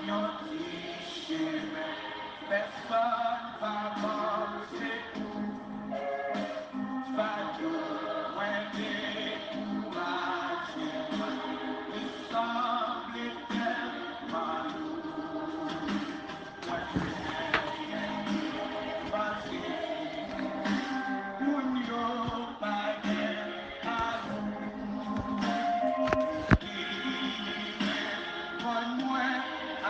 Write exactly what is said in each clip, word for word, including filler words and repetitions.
Yon ti chimen, pèsonn pa panse pou. Fadyo, mwen dekouraje, li sanble tèlman lou. Mwen fè yon pase, moun yo pa gen amou. Li menm, mwen, mwen,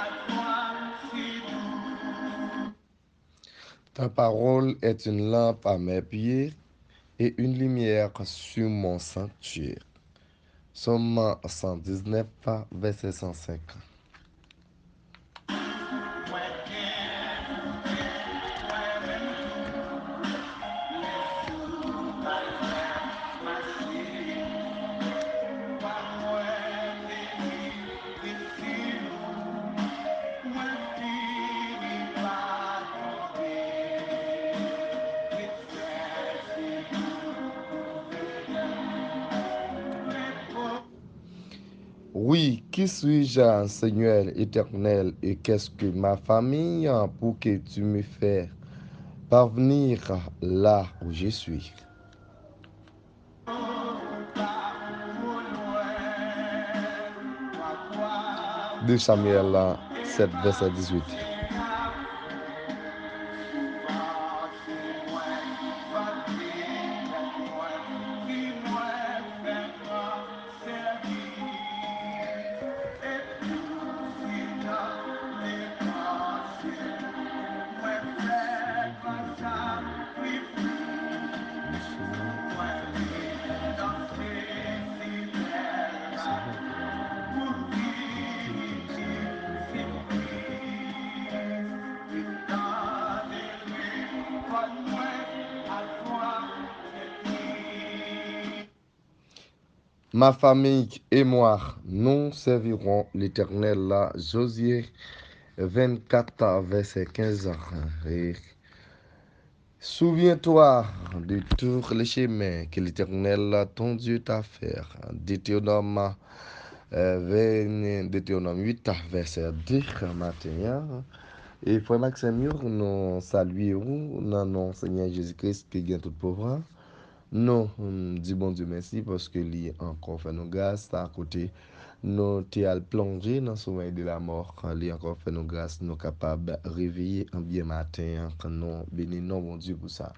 ak mwen, se nou. Ta parole est une lampe à mes pieds et une lumière sur mon sentier. Psaume cent dix-neuf, verset cent cinq. Oui, qui suis-je, Seigneur éternel, et qu'est-ce que ma famille, pour que tu me fais parvenir là où je suis? Deux Samuel sept, verset dix-huit. Ma famille et moi, nous servirons l'Éternel. Josué vingt-quatre, verset quinze. Et souviens-toi de tous les chemins que l'Éternel, ton Dieu, t'a fait. Deutéronome, euh, vingt, Deutéronome huit, verset deux, maten an. E frè m ak sè m yo, nou salye ou nan non Senyè Jezi Kris ki gen tout pouvwa. Nou, mm, di Bondye mèsi paske li ankò fè nou gras sa kote nou te al plonje nan somèy de lamò. Li ankò fè nou gras nou kapab reveye an byen maten an. Nou beni non Bondye pou sa.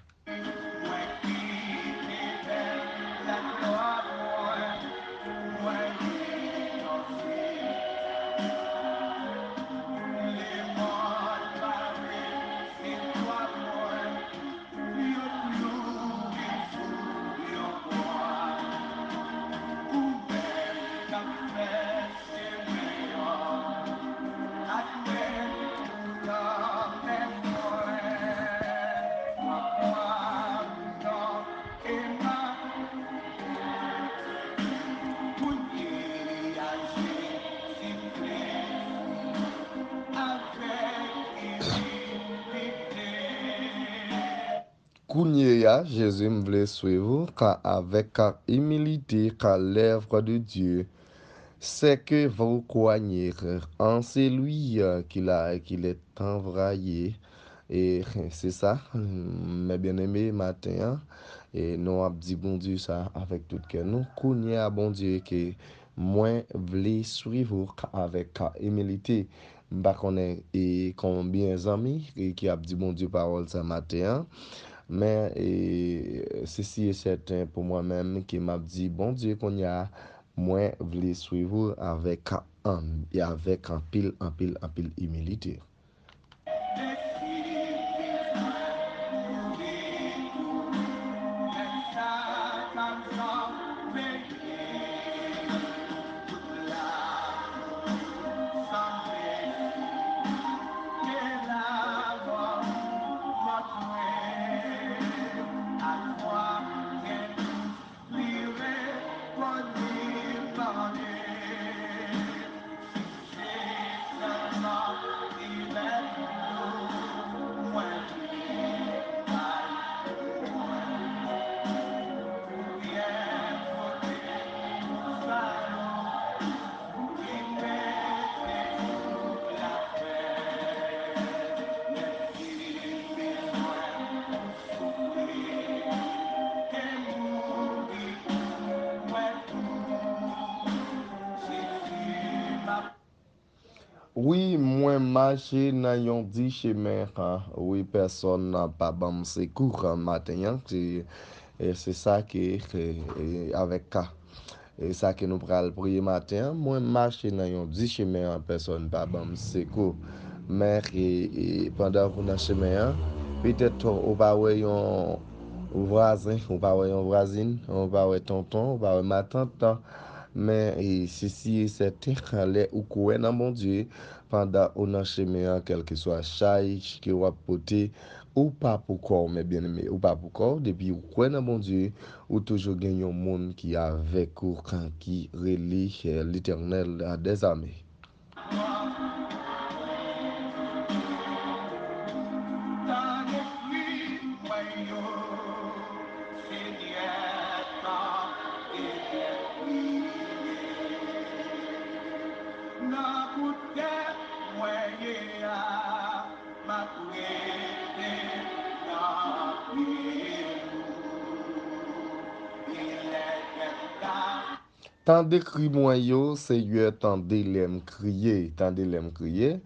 Kounye a, Jezi, m vle swiv ou, ka avèk imilite, ka lèv de Dye, sè ke vou kwanye an se li ki la, ki lè tan vraye. E se sa, mè byeneme, maten an, e nou ap di Bondye sa avèk tout kè nou. Kounye a, Bondye, ke mwen vle swiv ou avèk imilite. M pa konnen e konbyen zanmi e ki ap di Bondye pawòl sa maten an, men e, se si e sèten pou mwen menm ke m ap di Bondye kounye a, mwen vle swiv ou avèk, an, e avèk anpil, anpil, anpil imilite. Wi, mwen mache nan yon di chemen, an. Wi, pèsonn pa ban m sekou, an, maten an. Se, e se sa ke, e, e, avèk ka. E sa ke nou pral priye maten an. Mwen mache nan yon di chemen, an, pèsonn pa ban m sekou. Men, e, e, pandan ou nan chemen an, petèt ou pa wè yon vwazen, ou pa wè yon vwazin, ou pa wè tonton, ou pa wè matant, an. Men, e, se si e sèten, lè ou kwè nan Bondye, pandan ou nan chemen an, kèlkeswa chaj ke w ap pote, ou pa pou kò w, men byeneme, ou pa pou kò w. Depi ou kwè nan Bondye, ou toujou gen yon moun ki avèk ou, kan ki rele, eh, Letènèl dèzame. Nan bout tèt mwen ye a, m ap rete nan pye ou. Tande kri mwen yo, Senyè, tande lè m kriye, tande lè m kriye.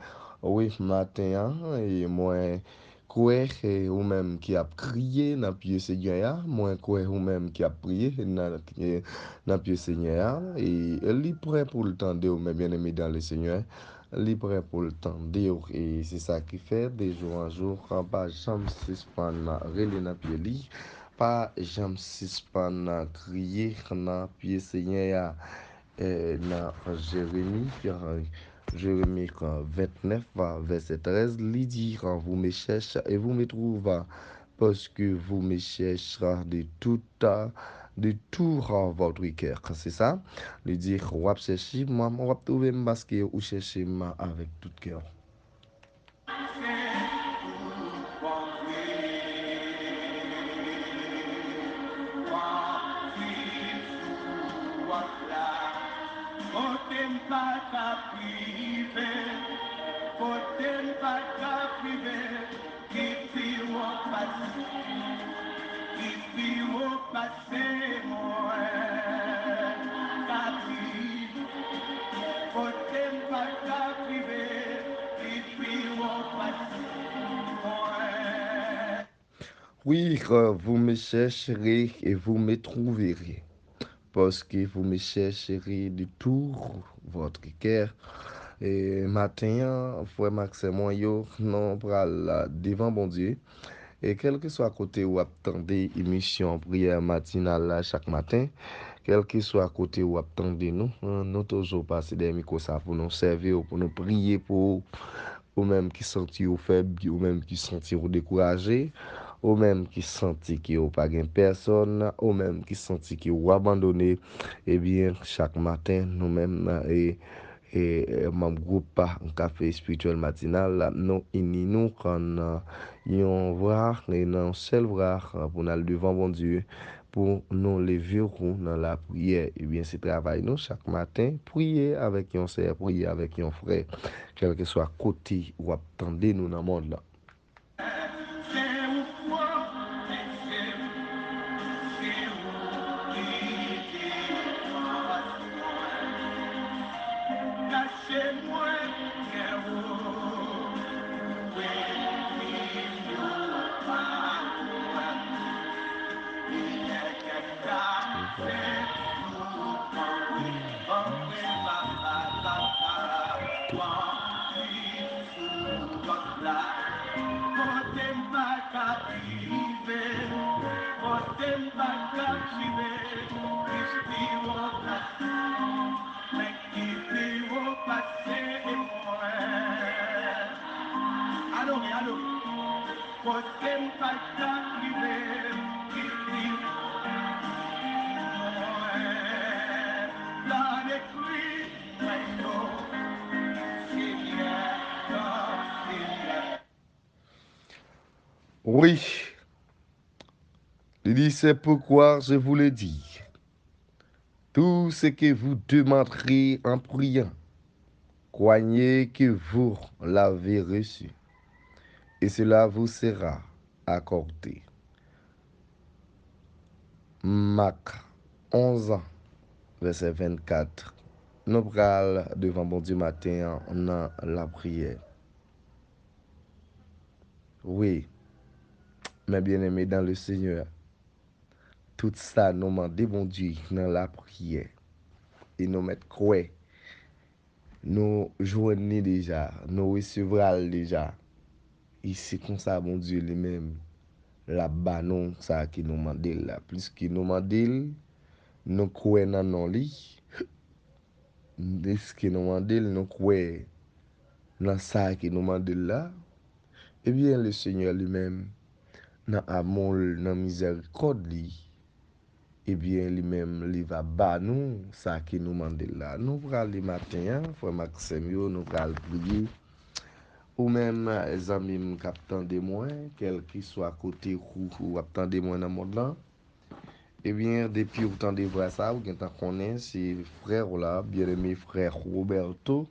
Wi, maten an, e mwen kwè, e, ou menm ki ap kriye nan pye Senyè a, mwen kwè ou menm ki ap priye nan, e, nan pye Senyè a, e li prè pou l tande w, men byeneme dan le Senyè, li prè pou l tande w, e se sa ki fè, de jou an jou, an pa janm sispann rele nan pye li, pa janm sispann kriye nan pye Senyè a. E, nan Jeremi, e, Jeremi, e, vennèf, e, vèsè trèz, li di, e, vous me cherchez et vous me trouvez, parce que vous me cherchez de tout, e, de tout, e, votre cœur. Se sa, li di, w ap chèche m, w ap twouve m, paske ou chèche m avèk tout kè w. Kote m pa t ap rive, kote m pa t ap rive, li pi wo pase, li pi wo pase mwen. Sa di, kote m pa t ap rive, li pi wo pase mwen. Oui, euh, vous me chercherez et vous me trouverez, parce que vous me chercherez de tout votre cœur. E maten an, frè m ak sè mwen yo, nou pral, euh, devan Bondye. E kèlkeswa kote w ap tande emisyon priyè matinal la chak maten, kèlkeswa kote w ap tande nou, nou toujou pase dèyè mikwo sa pou nou sèvi w, pou nou priye pou ou. Ou menm ki santi w fèb, ou menm ki santi w dekouraje, ou menm ki santi ke w pa gen pèsonn, ou menm ki santi ke w abandone, ebyen, chak maten, nou menm, e, e, e, manm gwoup Kafe Espirityèl Matinal, nou ini nou kon, e, yon vwa, e nan yon sèl vwa, e, pou n al devan Bondye, pou nou leve w nan lapriyè. Ebyen, se travay nou chak maten, priye avèk yon sè, priye avèk yon frè, kèlkeswa kote w ap tande nou nan mond lan. Adore, adore. Kote m pa t ap rive, li pi wo pase mwen. Tande kri mwen yo, Senyè, Senyè. Oui. Li di, c'est pourquoi je vous le dis. Tout ce que vous demanderez en priant, croyez que vous l'avez reçu, et cela vous sera accordé. Mak onz, vèsè vennkat Nou pral devan Bondye maten an nan lapriyè. Wi, mes bien-aimés dans le Seigneur, tout sa nou mande Bondye nan lapriyè, e nou mèt kwè, nou jwenn li deja, nou resevwa l deja. E se konsa Bondye li menm, l ap ba nou sa ke nou mande l la. Pliske nou mande l, nou kwè nan non li, pliske nou mande l, nou kwè nan sa ke nou mande l la, ebyen, le Senyè li menm, nan amou l, nan mizèrikòd li, ebyen, li menm, li va ba nou sa ke nou mande l la. Nou prale maten an, frè m ak sè m yo, nou pral priye. Ou menm, zanmi m k ap tande mwen, kèlkeswa kote ou, ou ap tande mwen nan mond lan, ebyen, depi ou tande vwa sa, ou gentan konnen se frè w la, byeneme frè Roberto,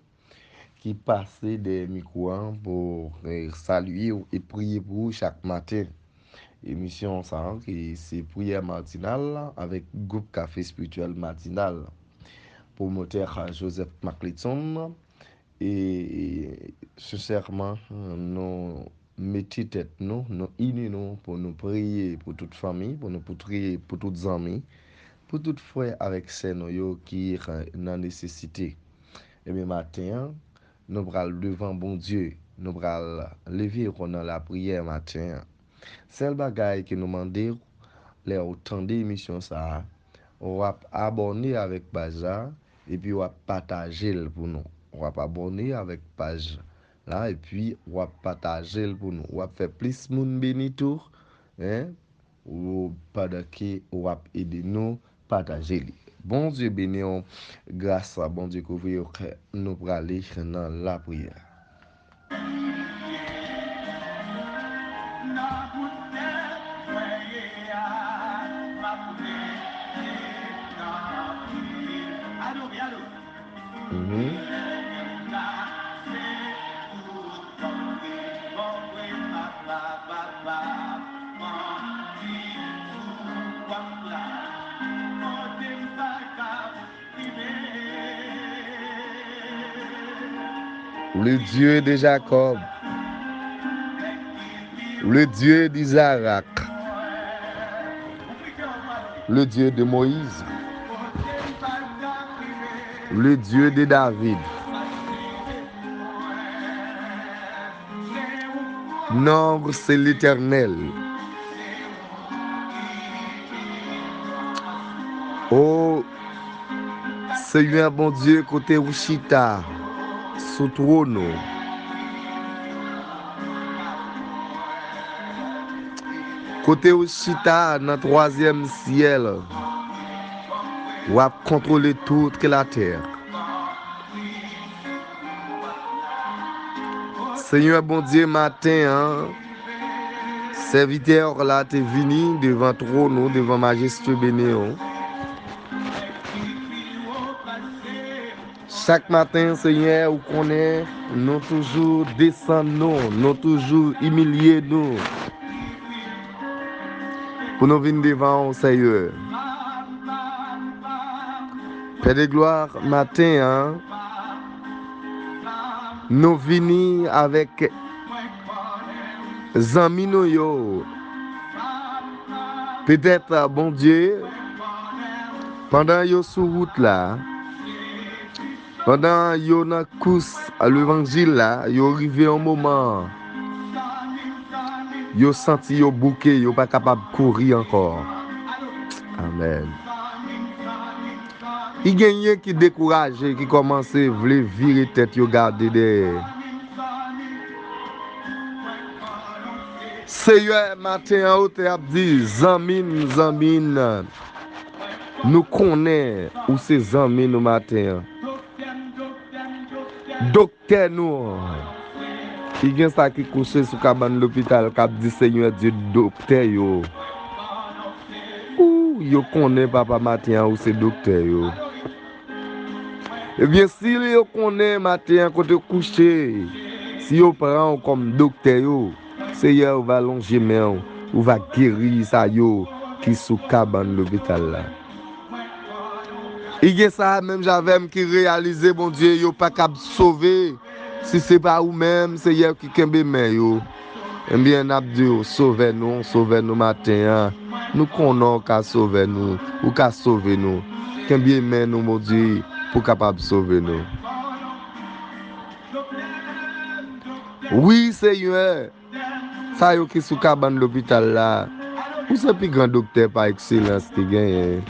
ki pase dèyè mikwo an pou, eh, salye w e priye pou ou chak maten. Emisyon sa a, ki se Priyè Matinal avèk gwoup Kafe Espirityèl Matinal, pwomotè Joseph Macleton. E sensèman, nou mete tèt nou, nou ini nou pou nou priye pou tout fanmi, pou nou pou priye pou tout zanmi, pou tout frè avèk sè nou yo ki nan nesesite. Ebyen, maten an, nou pral devan Bondye, nou pral leve yo nan lapriyè maten an. Sèl bagay ke nou mande w, lè w tande emisyon sa a, w ap abòne avèk paj la, epi w ap pataje l pou nou. W ap abòne avèk paj la, epi w ap pataje l pou nou. W ap fè plis moun beni tou, en, ou, pandan ke w ap ede nou pataje li. Bondye beni w, gras Bondye kouvri w, nou prale nan lapriyè. Mhm. Le Dieu de Jacob, le Dieu d'Isaac, le Dieu de Moïse, le Dieu de David. Non, se Letènèl. O Senyè Bondye, kote ou chita sou twòn ou, kote ou chita nan twazyèm syèl, w ap kontwole tout latè. Senyè Bondye, maten an, sèvitè w la te vini devan twòn ou, devan majeste beni w. Chak maten, Senyè, ou konnen, nou toujou desann nou, nou toujou imilye nou pou nou vin devan w, Senyè. Pè de glwa, maten an, nou vini avèk zanmi nou yo. Petèt, Bondye, pandan yo sou wout la, pandan yo nan kous levanjil la, yo rive yon moman, yo santi yo bouke, yo pa kapab kouri ankò. Amèn. I genyen ki dekouraje, ki kòmanse vle vire tèt yo gade dèyè. Seyè, maten an, otè ap di, zanmi m, zanmi n, nou konnen ou se zanmi nou maten an. Doktè nou an. I gen sa ki kouche sou kabann lopital k ap di, Senyè Dye, doktè yo. Ou, yo konnen, Papa, maten an, ou se doktè yo. Ebyen, si yo konnen maten an kote w kouche, si yo pran w kòm doktè yo, Seyè, ou va lonje men w, ou va geri sa yo ki sou kabann lopital la. I gen sa menm jan avè m ki reyalize, Bondye, yo pa kab sove si se pa ou menm, Seyè, ki kenbe men yo. Ebyen, n ap di w, sove nou, sove nou maten an. Nou konnen w ka sove nou, ou ka sove nou. Kenbe men nou, Bondye, pou w kapab sove nou. Wi, Seyè, sa yo ki sou kabann lopital la, ou se pi gran doktè pa ekselans ki genyen.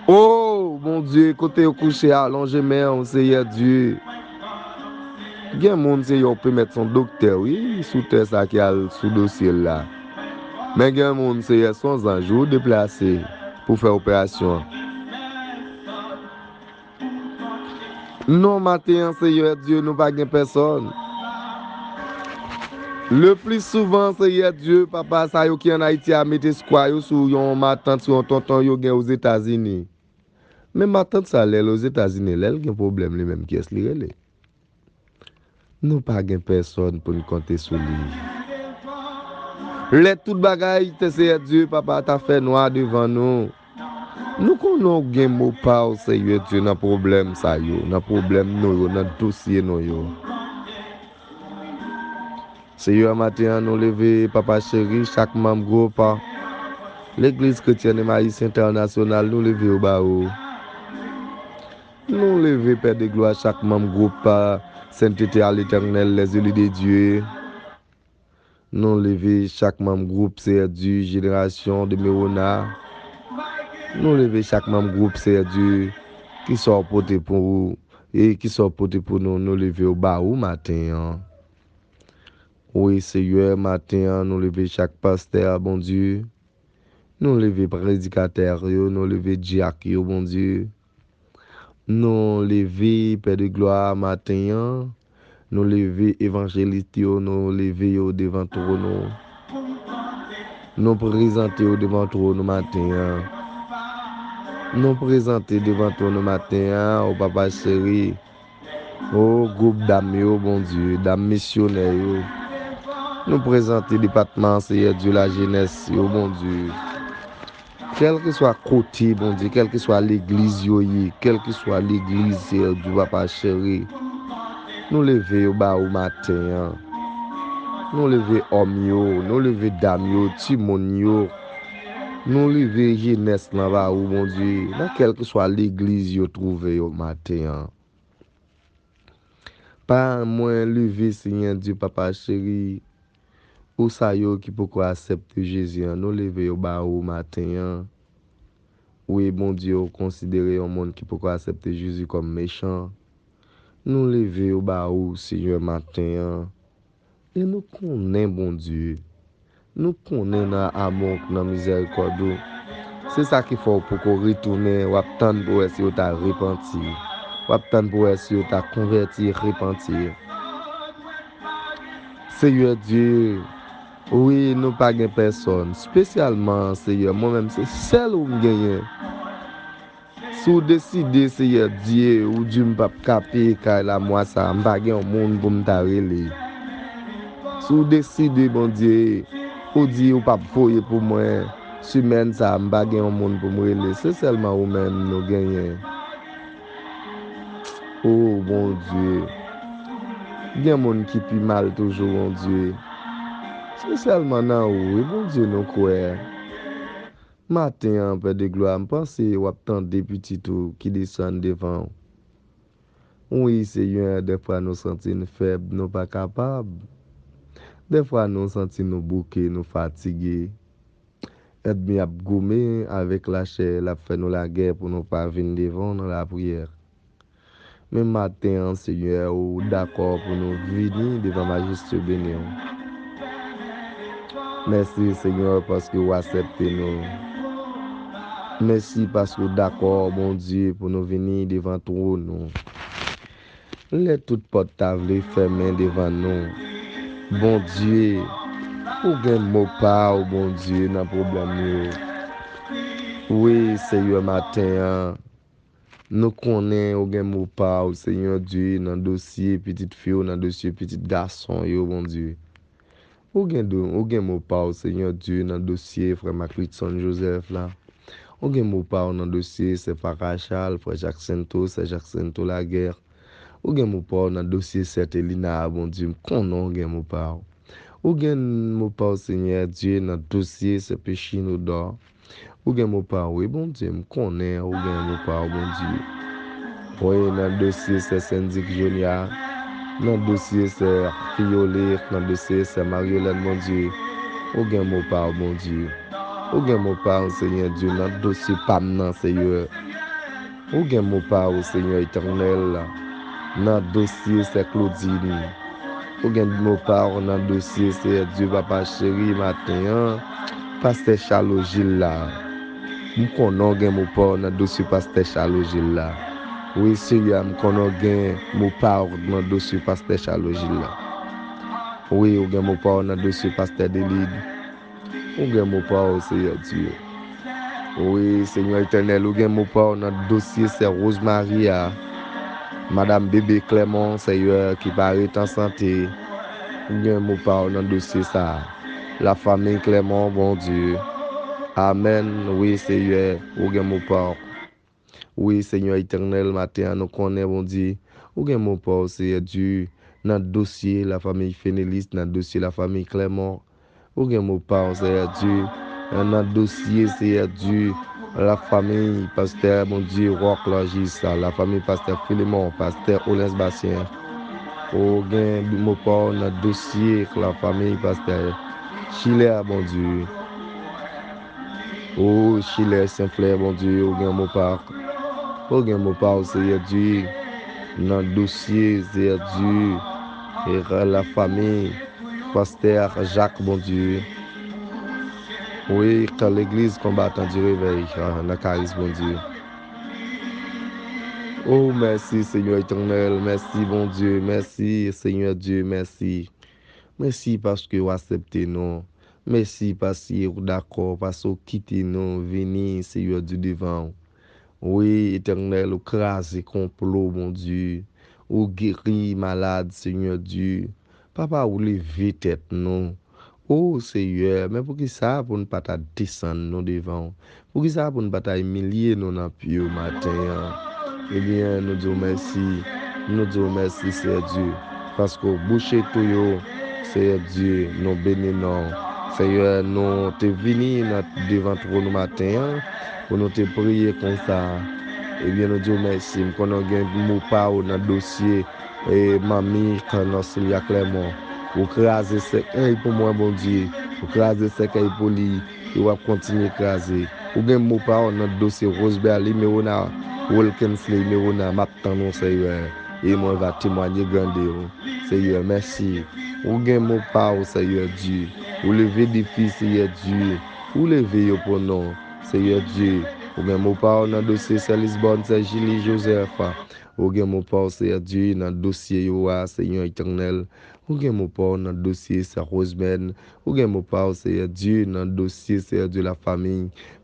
O, Bondye, kote yo kouche, alonje men w, Seyè Dye. Gen moun, Seyè, ou pèmèt se yon doktè, wi, sou tè sa ki al sou dosye l la. Men gen moun, Seyè, se yon zanj ou deplase pou fè operasyon. Non, maten an, Seyè Dye, nou pa gen pèsòn. Le pli souvan, Seyè Dye, papa, sa yo ki ann Ayiti a mete espwa yo sou yon matant, sou yon tonton yo gen Ozetazini. Men matant sa, lè l Ozetazini, lè l gen pwoblèm, li menm, kiyès li rele? Nou pa gen pèsòn pou n konte sou li. Lè tout bagay, te Seyè Dye, papa, ta fè nwa devan nou. Nou konnen w gen mo pa w, Seyè Dye, nan pwoblèm sa yo, nan pwoblèm nou yo, nan dosye nou yo. Seyè, maten an, nou leve, papa cheri, chak manm gwoup Legliz Kretyèn Emayis Entènasyonal, nou leve yo ba ou. Nou leve, Pè de glwa, chak manm gwoup Sainteté à l'Éternel, les élus de Dieu. Nou leve chak manm gwoup Seyè Dye, Génération de Mewona. Nou leve chak manm gwoup Seyè Dye, ki sa w pote pou ou e ki sa w pote pou nou, nou leve yo ba ou maten an. Wi, Seyè, maten an, nou leve chak pastè, Bondye. Nou leve predikatè yo, nou leve dyak yo, Bondye. Nou leve Pè de glwa maten an. Nou leve evanjelis yo, nou leve yo devan twòn ou. Nou prezante yo devan twòn ou maten an. Nou prezante devan twòn ou maten an, o papa cheri. O gwoup dam yo, Bondye, dam misyonè yo. Nou prezante depatman, Seyè Dye, lajenès yo, Bondye. Kèlkeswa kote, Bondye, kèlkeswa legliz yo ye, kèlkeswa legliz, Seyè Dye, papa cheri, nou leve yo ba ou maten an. Nou leve òm yo, nou leve dam yo, timoun yo. Nou leve jenès lan ba ou, Bondye, nan kèlkeswa legliz yo twouve yo maten an. Pa mwen leve, Senyè Dye, papa cheri, ou sa yo ki poko aksepte Jezi an, nou leve yo ba ou maten an. Wi, Bondye, ou konsidere yon moun ki poko aksepte Jezi kòm mechan. Nou leve yo ba ou, Senyè, maten an. E nou konnen, Bondye, nou konnen nan amou w, nan mizèrikòd ou. Se sa ki fè w poko retounen, w ap tann pou wè si yo ta repanti. W ap tann pou wè si yo ta konvèti, repanti. Seyè Dye, wi, nou pa gen pèsòn. Espesyalman, Seyè, mwen menm, se sèl ou m genyen. Si w deside, Seyè Dye, ou di m p ap ka peye kay la mwa sa a, m pa gen yon moun pou m ta rele. Si w deside, Bondye, ou di ou p ap voye pou mwen, semèn sa a, m pa gen yon moun pou m rele. Se sèlman ou menm nou genyen. O, Bondye, gen moun ki pi mal toujou, Bondye. Se sèlman nan ou, wi, Bondye, nou kwè. Maten an, Pè de glwa, m panse w ap tande pitit ou ki desann devan w. Wi, Seyè, dèfwa nou santi n fèb, nou pa kapab. Dèfwa nou santi nou bouke, nou fatige. Ènmi ap goumen avèk lachè, l ap fè nou lagè pou nou pa vin devan w nan lapriyè. Men maten an, Senyè, ou dakò pou nou vini devan majeste beni w. Mèsi, Senyè, paske ou aksepte nou. Mèsi paske ou dakò, Bondye, pou nou vini devan twòn ou. Lè tout pòt ta vle fèmen devan nou, Bondye, ou gen mo pa w, Bondye, nan pwoblèm yo. Wi, Senyè, maten an, nou konnen ou gen mo pa w, Senyè Dye, nan dosye pitit fi w, nan dosye pitit gason yo, Bondye. Ou gen do, ou gen mo pa w, Senyè Dye, nan dosye frè m ak Ritson Joseph la. Ou gen mo pa w nan dosye sè Farachal, frè Jacinto, sè Jacinto Laguerre. Ou gen mo pa w nan dosye sè Telina a, Bondye, m konnen w gen mo pa w. Ou gen mo pa w, Senyè Dye, nan dosye sè Pechino Dò. Ou gen mo pa w, wi, Bondye, m konnen ou gen mo pa w, Bondye. Wi, nan dosye sè Sendik Jonia, nan dosye sè Fiyole, nan dosye sè Maryolèn, Bondye, ou gen mo pa w, Bondye. Ou gen mo pa w, Senyè Dye, nan dosye pa m nan, Senyè. Ou gen mo pa w, Senyè Etènèl, nan dosye sè Claudine. Ou gen mo pa w nan dosye, Senyè Dye, papa cheri, maten an, pastè Chalo Gilles la. M konnen w gen mo pa w nan dosye pastè Chalo Gilles la. Wi, Senyè, m konnen w gen mo pa w nan dosye pastè Chalo Gilles la. Wi, ou gen mo pa w nan dosye pastè Delide. Ou gen mo pa w, Senyè Dye. Wi, Senyè Etènèl, ou gen mo pa w nan dosye sè Rosemary a. Madanm bebe Clermont, Senyè, ki pa ret an sante. Ou gen mo pa w nan dosye sa a. Lafanmi Clermont, Bondye. Amèn. Wi, Senyè, ou gen mo pa w. Wi, Senyè Etènèl, maten an, nou konnen, Bondye, ou gen mo pa w, Senyè Dye, nan dosye lafanmi Fenelis, nan dosye lafanmi Clermont. Ou gen mo pa w, Senyè Dye, nan dosye, Senyè Dye, lafanmi pastè, Bondye, Rock Logis, lafanmi pastè Filemon, pastè Olens Basyen. Ou gen mo pa w nan dosye lafanmi pastè Chilè, Bondye. O Chilè Senflè, Bondye, ou gen mo pa w. Ou gen mo pa w, Senyè Dye, nan dosye, Senyè Dye, e lafanmi pastè Jak, Bondye. Wi, kan legliz konbatan di revèy, ah, nan karis, Bondye. O, mèsi, Senyè Etènèl, mèsi, Bondye, mèsi, Senyè Dye, mèsi. Mèsi paske w aksepte nou. Mèsi paske w dakò, paske w kite nou vini, Senyè Dye, devan w. Wi, Etènèl, ou kraze konplo, Bondye. Ou geri malad, Senyè Dye. Papa, ou leve tèt nou. O Senyè, men poukisa pou n pa ta desann nou devan w? Poukisa pou n pa ta imilye nou nan pye w maten an? Ebyen, nou di w mèsi. Nou di w mèsi, Senyè Dye, paske w bouche twou yo, Senyè Dye, nou beni non w. Senyè, nou te vini nan devan twòn ou maten an pou nou te priye konsa. Ebyen, nou di w mèsi. M konnen w gen mo pa w nan dosye e manmi Kanòsilya Clermont. Ou kraze sèkèy pou mwen, Bondye. Ou kraze sèkèy pou li. E w ap kontinye kraze. Ou gen mo pa w nan dosye Roseberly Merona, Wilkinsley Merona. M ap tann ou, Senyè. E mwen va temwanye grandè w. Senyè, mèsi. Ou gen mo pa w, Senyè Dye. Ou leve defi, Senyè Dye. Ou leve yo pou nou, Senyè Dye. Ou gen mo pa w nan dosye sè Lisbonne, sè Julie Joseph. Ou gen mo pa w, Senyè Dye, nan dosye yo a, Senyè Etènèl. Ou gen mo pa w nan dosye sè Rosemèn. Ou gen mo pa w, Senyè Dye, nan dosye, Senyè Dye, lafanmi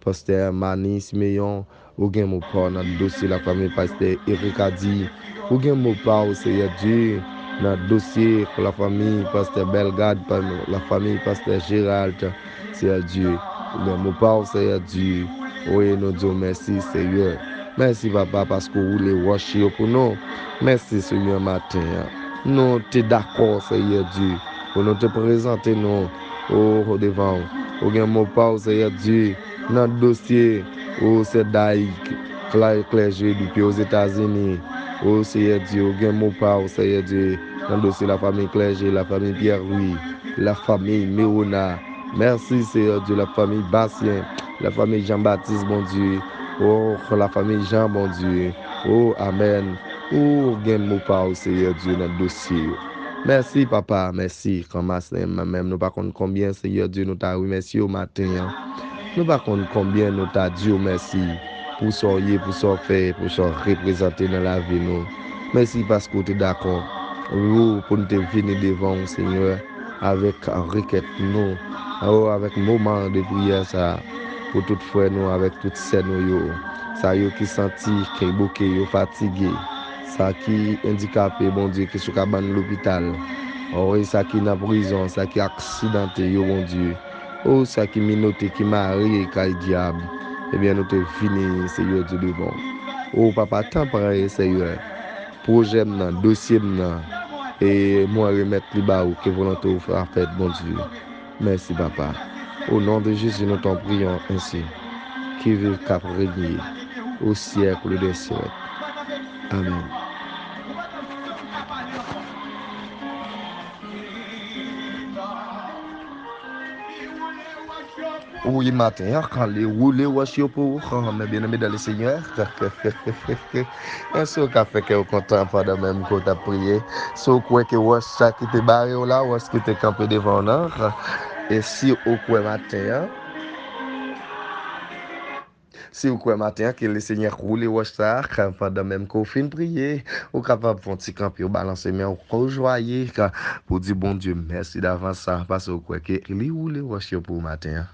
pastè Mani Simeyon. Ou gen mo pa w nan dosye lafanmi pastè Erika Di. Ou gen mo pa w, Senyè Dye, nan dosye lafanmi pastè Bellegarde, pa-, lafanmi pastè Gérald. Senyè Dye, ou gen mo pa w, Senyè Dye. Wi, nou di w mèsi, Senyè. Mèsi, Papa, paske w woule wòch yo pou nou. Mèsi, Senyè, maten an. Nou te dakò, Senyè Dye, pou nou te prezante nou, o, devan w. Ou gen mo pa w, Senyè Dye, nan dosye, o, sè Dayik, klè-, klèje depi Ozetazini. O, Senyè Dye, ou gen mo pa w, Senyè Dye, nan dosye lafanmi klèje, lafanmi Pierre Louis, lafanmi Merona. Mèsi, Senyè Dye, lafanmi Basyen, lafanmi Jean Baptiste, Bondye. O, lafanmi Jean, Bondye. O, amèn. Ou gen mo pa w, Senyè Dye, nan dosye yo. Mèsi, Papa, mèsi. Kòm maten an menm, nou pa konn konbyen, Senyè Dye, nou ta remèsye w maten an. Nou pa konn konbyen nou ta di w mèsi pou sa w ye, pou sa w fè, pou sa w reprezante nan lavi nou. Mèsi paske w te dakò, o, pou n te vini devan w, Senyè, avèk rekèt nou, o, avèk moman de priyè sa a, pou tout frè nou, avèk tout sè nou yo, sa yo ki santi ke bouke yo fatige, sa ki andikape, Bondye, ki sou kabann lopital, o, e sa ki nan prizon, sa ki aksidante yo, Bondye, o, sa ki menote, ki mare kay dyab. Ebyen, nou te vini, Seyè Dye, devan w. O Papa, tan pran, Seyè. Pwojè m nan, dosye m nan, e mwen remèt li ba ou, ke volonte w fwa fèt, Bondye. Mèsi, Papa. Au nom de Jésus, nous t'en prions ainsi. Qui vive, qui règne au siècle des siècles. Amen. Wi, maten an, kan li woule wòch yo pou ou, men byeneme dan le Senyè. Èske w ka fè kè w kontan pandan menm ke w t ap priye? Si w kwè ke wòch sa ki te bare w la, wòch ki te kanpe devan w nan, e si w kwè maten an, si w kwè maten an ke le Senyè woule wòch sa, pandan menm ke w fin priye, ou kapab fè yon ti kanpe, w balanse men w, ou jwaye, pou di Bondye mèsi davans sa, paske w kwè ke li woule wòch yo pou w maten an.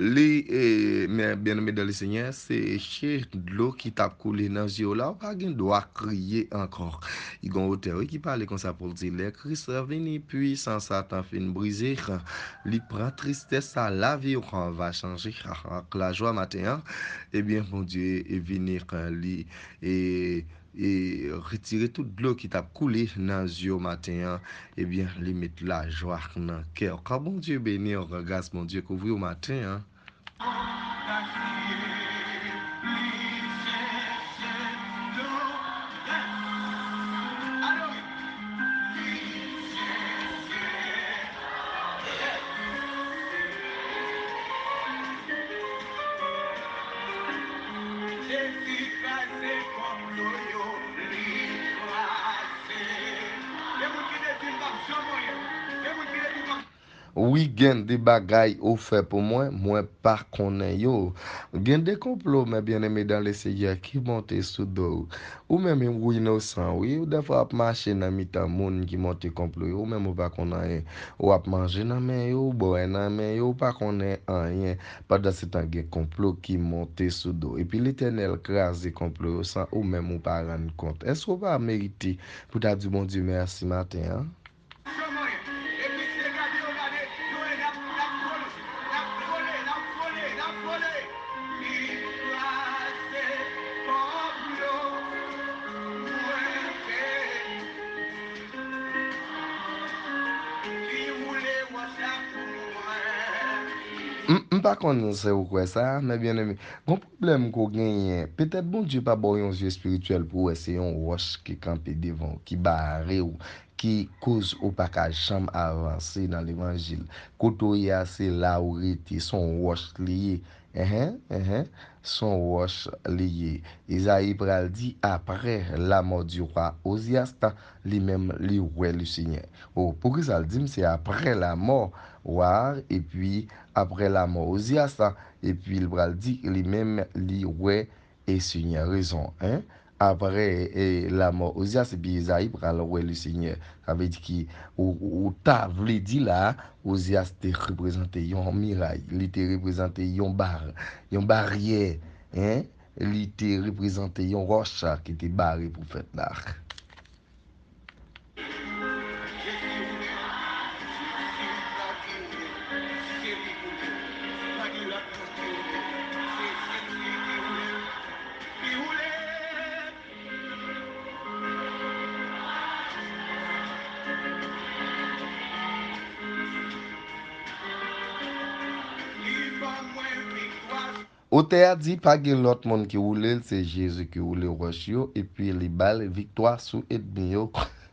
Li, e, men, byeneme dan le Senyè, se che dlo ki t ap koule nan zye w la, ou pa gen dwa kriye ankò. Li gen yon otè, wi, ki pale konsa pou l di, lè Kris vini, pwisans Satan fin brize, li pran tristès sa, lavi w va chanje ak lajwa maten an. Ebyen, Bondye vini, li, e, e retire tout dlo ki t ap koule nan zye w maten an. Ebyen, li met lajwa nan kè w. Kan Bondye beni w, gras Bondye kouvri w maten an. Wi, gen de bagay ou fè pou mwen, mwen pa konnen yo. Gen de konplo, men byeneme dan le Senyè, ki monte sou do w. Ou menm, ou inosan, wi. Ou dèfwa w ap mache nan mitan moun ki monte konplo yo, ou menm ou pa konn anyen. W ap manje nan men yo, w bwè nan men yo, ou pa konnen anyen. Pandansetan, gen konplo ki monte sou do w. Epi Letènèl kraze konplo yo san ou menm ou pa rann kont. Èske w pa merite pou w ta di Bondye mèsi maten an? M, m pa konn si w kwè sa, men byeneme, gon pwoblèm ke w genyen. Petèt Bondye pa ba w yon zye espirityèl pou w wè se yon wòch ki kanpe devan w, ki bare w, ki koz ou pa ka janm avanse nan levanjil. Kote w ye a, se la ou rete, se yon wòch li ye. Enhen, enhen, se yon wòch li ye. Izayi pral di, après la mort du roi Ozias, li menm li wè le Senyè. O, poukisa l di m se après la mort wa a, epi après la mort Ozias, epi l pral di li menm li wè e Senyè rezon, en? Apre, e, lamò Ozyas, epi Izayi pral wè le Senyè. Sa vle di ki, ou, ou, ou ta vle di la, Ozyas te reprezante yon miray, li te reprezante yon bar-, yon baryè, en? Li te reprezante yon wòch ki te bare pwofèt la. Otè a di, pa gen lòt moun ki woule l, se Jezi ki woule wòch yo, epi li ba l viktwa sou ènmi yo.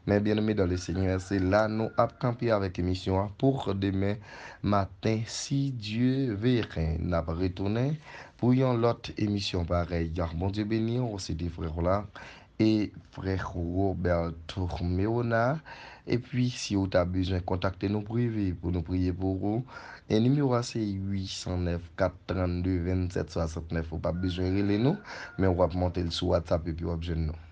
Men byeneme dan le Senyè, se la nou ap kanpe avèk emisyon an pou demen maten, si Dye vle, n ap retounen pou yon lòt emisyon parèy. Bondye beni w, se te frè w la. E frè Roberto Meona. Epi, si ou ta bezwen kontakte nou prive pou nou priye pou ou, e nimewo a se uit san nèf kat trannde vennsèt swasantnèf. Ou p ap bezwen rele nou, men w ap monte l sou WhatsApp epi w ap jwenn nou.